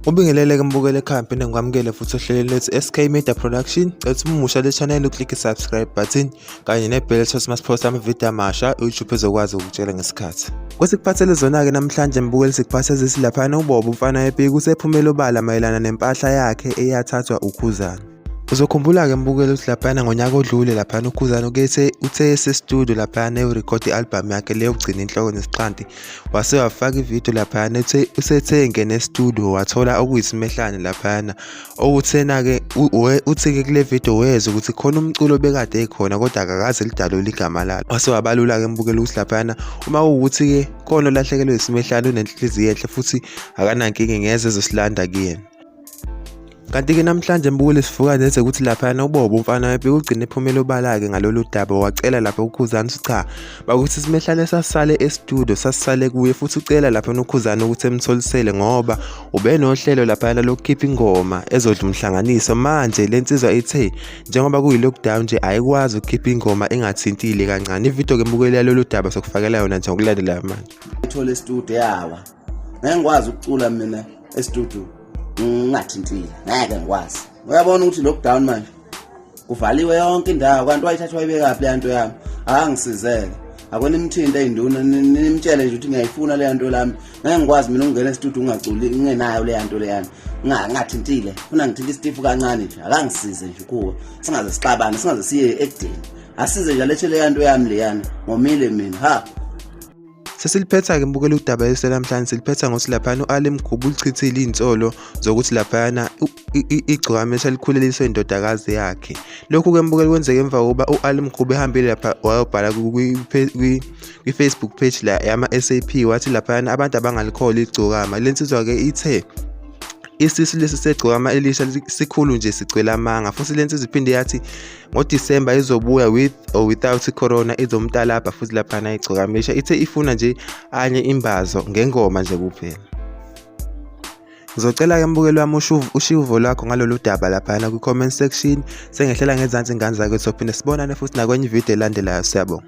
Ubingelele-ke mbukeli ekhaya ngiphinde ngikwamukele futhi ohlelweni lwethu SK Media Production. Cela ukuthi umusha le channel uclick i-subscribe button kanye nebell sokuthi masiphosta amavidiyo amasha uYouTube ezokwazi ukukutshela ngesikhathi. Kwesikuphathele zona-ke namhlanje mbukeli sikuphathe zisilaphana uBobo umfana wepiki usephumele obala mayelana nempahla yakhe eyathathwa uKhuzani. Uzokhumbula-ke mbukeli ukuthi laphayana ngonyaka odlule laphayana uKhuzani ukethe uthe esestudio laphayana eyorekhodi i-albhamu yakhe le yokugcina inhloko nesixhanti wase wafaka ividiyo laphayana ethe usethe engena estudio wathola okuyisimehlane laphayana okuthena-ke uthi-ke kule vidiyo wezwa ukuthi khona umculo obekade ekhona kodwa akakaze lidalule igama lalo wase wabalula-ke mbukeli ukuthi laphayana uma kuwukuthi-ke khona olahlekelwe isimehlane unenhliziyo enhle futhi akanankinga ngeze ezosilanda kuyena. Kanti-ke namhlanje mbukeli sivuka neze ukuthi laphayana uBobo umfana wempi ugcine ephumele obala-ke ngalolu daba wacela lapha uKhuzani ukuthi cha bakuthi simehlane sasale estudio sasale kuye futhi ucela lapha uKhuzani ukuthi emtholisele ngoba ubenohlelo laphayana lokukhipha ingoma ezodla umhlanganiso manje le nsizwa ithe njengoba kuyi-lockdown nje ayikwazi ukukhipha ingoma engathintile kancane ividiyo-ke mbukeli yalolu daba sokufakela yona nje ngokulandelayo manje. Ithole estudio yawa ngeke ngikwazi ukucula mina estudio ngingathintile ngeke ngikwazi uyabona ukuthi lockdown manje kuvaliwe yonke indawo kanti wayithatha wayibekaphi leya nto yami akangisizele ake nimthinte induna nimtshele nje ukuthi ngiyayifuna leya nto lami ngeke ngikwazi mina ukungena estudio ngingaculi ngingenayo leya nto leyana ngingathintile funa ngithinte isitifu kancane nje akangisize nje kuwe singaze sixabane singaze siye ekudeni asize nje alethe leya nto yami leyana ngomile mina ha. Sesiliphetha-ke mbukeli udaba eliselamhlanje siliphetha ngokuthi laphayana u-Ali Mkhubu ulichithile iy'nsolo zokuthi laphayana igcokama selikhuleliswe indodakazi yakhe. Lokhu-ke mbukeli kwenzeke emva kokuba u-Ali Mkhubu ehambile lapha wayobhala kwi-Facebook page la yama-SAP wathi laphayana abantu abangalikholwa igcokama. Le nsizwa-ke ithe isisu lesi segcokama elisha sikhulu nje sigcwele amanga futhi le nsizwa iphinde yathi NgoDisemba izobuya with or without iCorona izomtalabha futhi laphana igcokamisha ithe ifuna nje anye imbazo ngengoma nje kuphela. Ngizocela-ke mbukeli wami ushiye uvo lwakho ngalolu daba laphayana kwi-comment section. Sengehlela ngezansi ingane zakwethu sophinde sibonane futhi nakwenye ividiyo elandelayo. Siyabonga.